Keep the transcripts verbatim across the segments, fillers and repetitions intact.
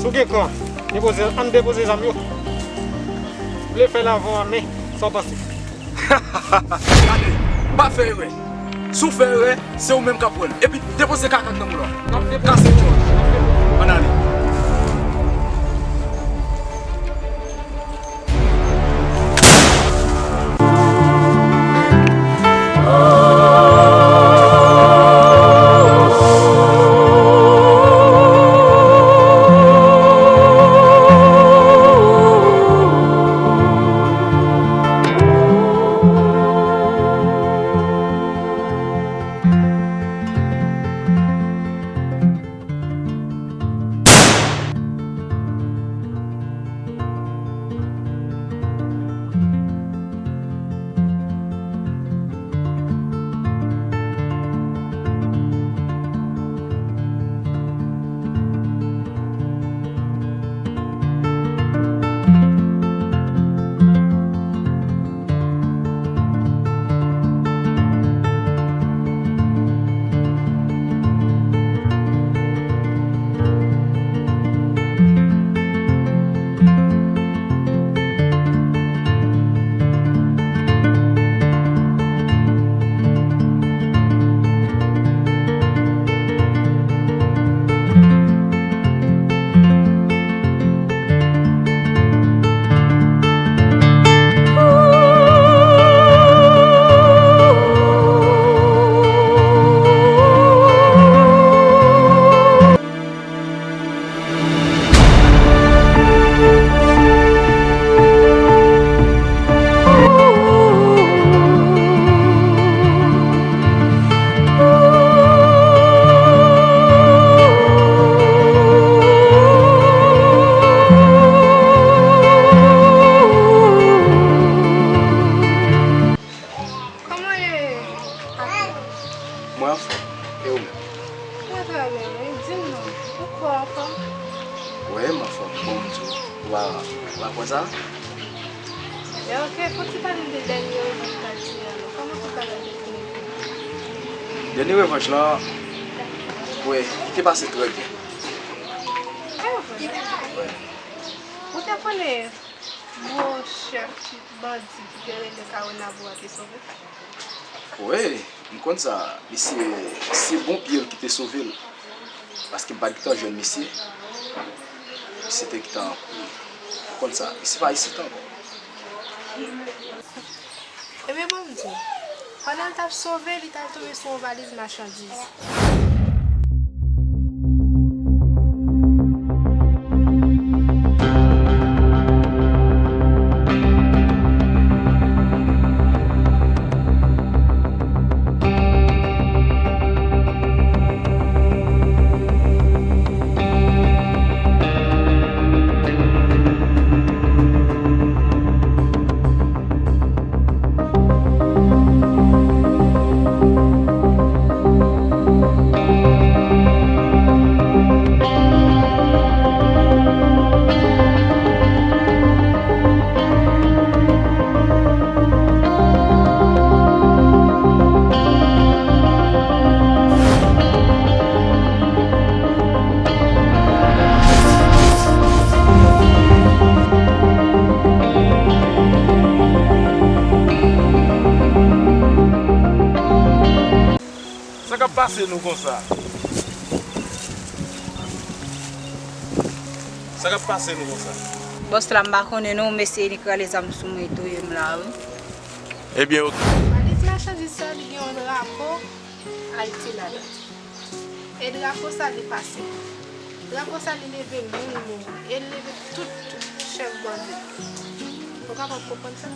Nou gen kran. Depoze, ann depoze zam yo. Vle fè l avan an, men sa w panse? Gade, pa fè erè. Si w fè erè, se ou menm k ap wè l. Epi depoze kaka k nan mouda w. Kase djòl. Ann ale. Kòman w ye, patwon? Mwen anfòm. E ou menm? Mwen trè byen, wi. Di m non, ou kwè w anfòm? Wi, m anfòm. Bon, m di w, ou pa, ou pa kwè sa? Ebyen, oke, fò w ti pale m de dènye revanj w t al tire a non. Kòman tout bagay te fini pou ou? Dènye revanj lan, wi, li te pase trè byen. Revanj? Wi. Ou te konnen gwo chèf bandi ki te rele Kawonabo a te sove? Wi, m konn sa. Misye, se bon pye l ki te sove l. Paske m pa t gentan jwenn misye. Misye te gentan kouri. M konn sa. Misye pa isit ankò. Ebyen, ban m di w, pandan l t ap sove, li t al tonbe sou yon valiz machandiz. Sa k ap pase nou konsa? Sa k ap pase nou konsa? Bòs la, m pa konnen non, mesye Enik rale zam sou mwen, touye m la, wi. Ebyen, oke. Valiz machandiz sa, li gen yon drapo Ayiti ladan. E drapo sa, li pase. Drapo sa, li leve moun mouri. E li leve tout chèf bandi. Ou kapab konprann sa?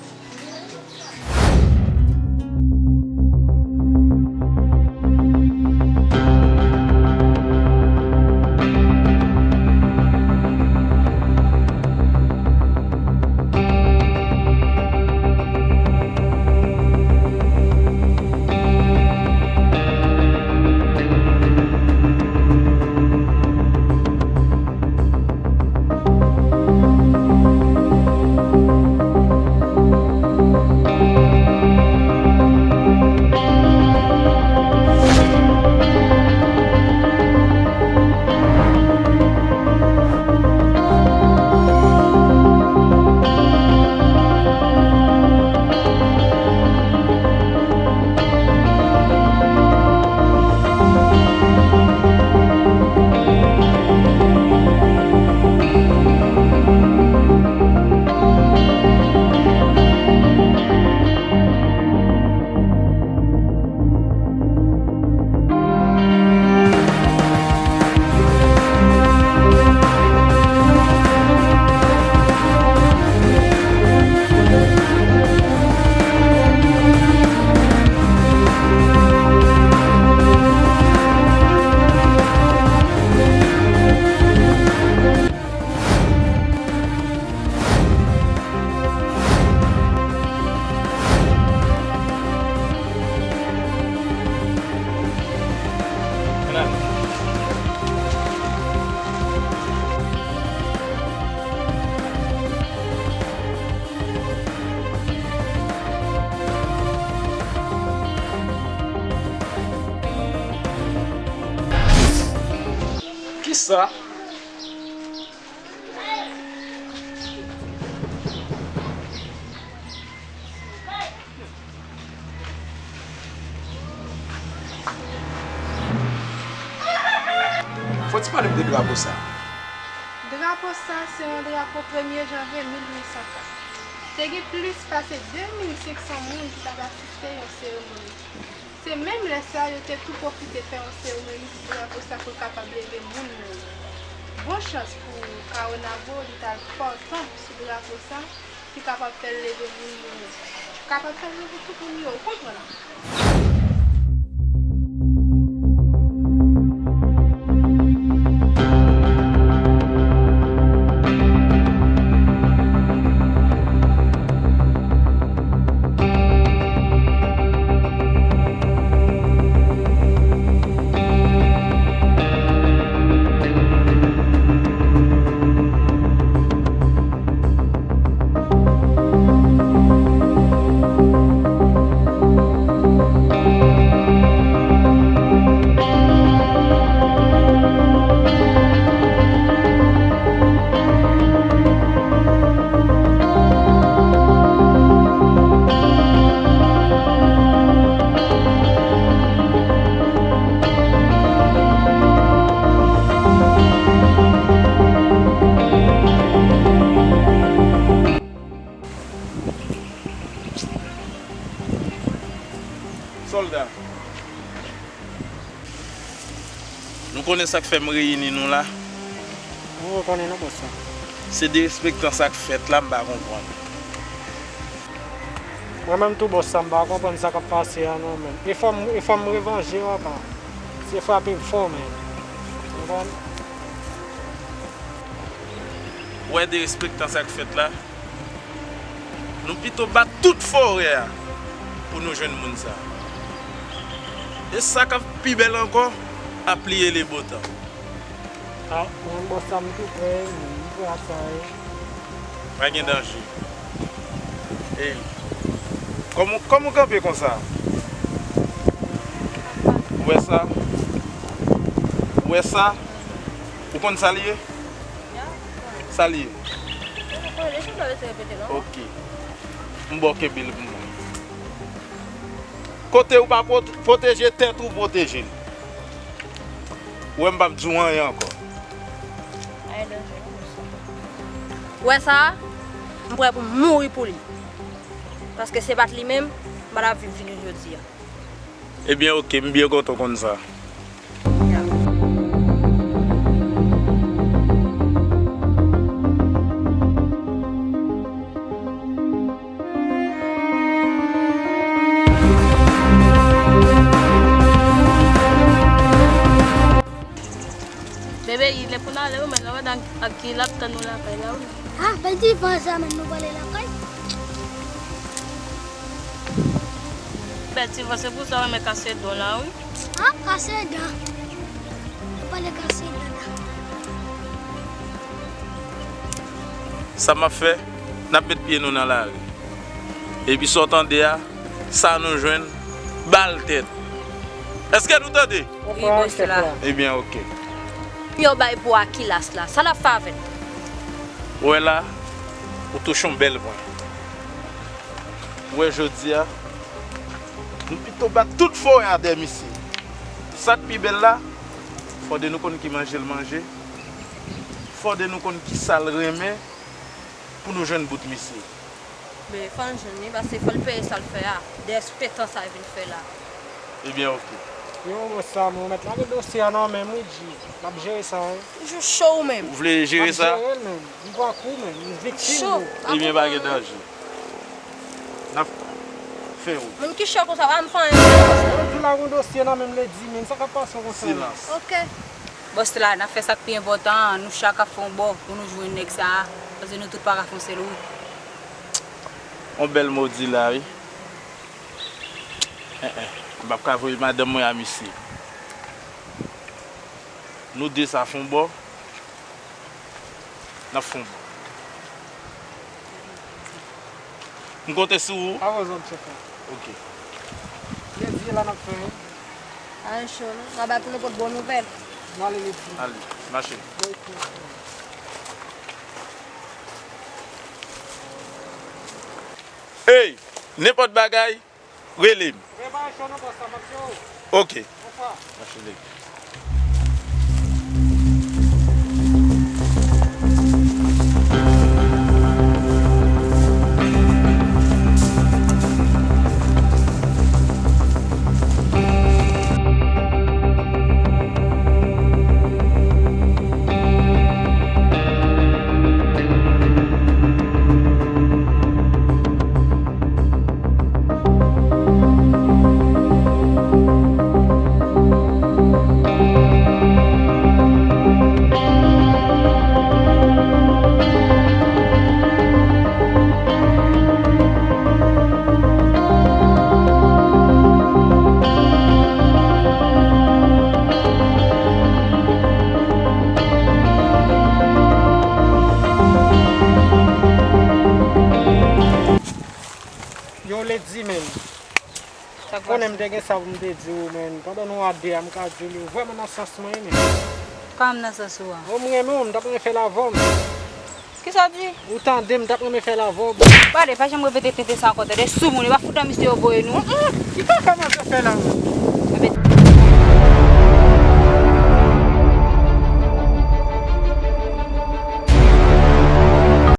Sa. Fò ti pale m de drapo sa. Drapo sa se yon drapo premye janvye mil uit san kat. Te gen plis pase de mil senk san moun ki t ap asiste yon seremoni. Se menm lè sa yo te tou pwofite fè yon seremoni sou drapo sa pou l kapab leve moun mouri. Bon chans pou Caonabo, li t al fè yon tanp sou drapo sa ki kapab fè l leve moun mouri. Kapab fè l leve tout moun yo, ou konprann? Sòlda, nou konnen sa k fè m reyini nou la? Wi, nou konnen non, bòs la. Se derespektan sa k fèt la, m pa konprann. Mwen menm tou, bòs la, m pa konprann sa k ap pase a non, men. E fò m, e fò m revanje, papa. Se frape m fò, men. Ou konprann? Ou wè derespektan sa k fèt la? Nou pito bat tout forè a pou nou jwenn moun sa. E sa k ap pi bèl ankò, apli e le botan. A, mwen bòs la, m tou prè, m prè a sa, wi. Pa gen danje. Ey, kòman, kòman w kanpe konsa? Ou wè sa? Ou wè sa? Ou konn sa l ye? Sa l ye? Ok. M ba w kenbe l pou mwen. Kote ou pa pwote-, pwoteje tèt ou, pwoteje l. Ou wè m p ap di w anyen ankò. Ou wè sa? M prè pou m mouri pou li. Paske se pa t li menm, m pa t ap viv jounen jodi a. Ebyen, oke, m byen kontan w konn sa. Bebe, li lè pou n ale wi, men lè w wè ak ki l ap tann nou lakay la wi. Ah, bèl ti van sa, men nou prale lakay. Bèl ti van, se pou sa w renmen kase dan la wi. Ah, kase dan. Nou prale kase dan la. Sa m ap fè, n ap met pye nou nan lari. Epi sa w tande a, sa nou jwenn, ba l tèt. Èske nou tande? Wi, bòs la. Ebyen, oke. Yo bay pou Akilas la. Sa n ap fè avè l? Ou wè la, ou touche yon bèl pwen. Ou wè jodi a, nou pito bat tout forè a dèyè misye. Sa k pi bèl la, fòde nou konn ki manje l manje, fòde nou konn ki sa l renmen pou nou jwenn bout misye. Men fò n jwenn li, paske fò l peye sa l fè a. Derespektan sa l vin fè la. Ebyen, oke. Yo, bòs la, mwen mèt lage dosye a nan men m wi, G. M ap jere sa, wi. Toujou cho ou menm. Ou vle jere sa? M ap jere l menm. M pran kou menm. M viktim tou. Ebyen, pa gen danje. N ap fè wout. Moun ki cho konsa, pa m fè anyen. Mwen toujou lage yon dosye nan men m, Lady, men sa k ap pase konsa? Silans. Oke. Bòs la, n ap fè sa k pi enpòtan an, nou chak ap fè yon bò pou nou jwenn nèg sa a, paske nou tout pa ka fè yon sèl wout. On bèl mo w di la, wi. En, en, m p ap ka voye madanm mwen a misye. Nou de sa fè yon bò, n ap fè yon bò. M konte sou ou. Avè w, zanmi, chèf la. Oke. Ledi la n ap fè, wi. Ay, cho, non? N a bay pou nou pot bon nouvèl. Nou ale ledi. Ale. Mache. Ey, nenpòt bagay, rele m. Ok. Mache, nèg. Yo ledi menm. Sa k pase? Konnen m te gen sa pou m te di w, men pandan nou a de a, m ka di w li vrèman nan sans mwen, men. Kòman nan sans ou a? O, m renmen w, m t ap renmen fè l avè w, men. Kisa w di? Ou tande, m t ap renmen fè l avè w, men. Gade, pa janm repete tenten sa ankò, tande, soumoun, e pa fout an misye yo voye nou. Ki kaka m ap fè la, men? Ebyen,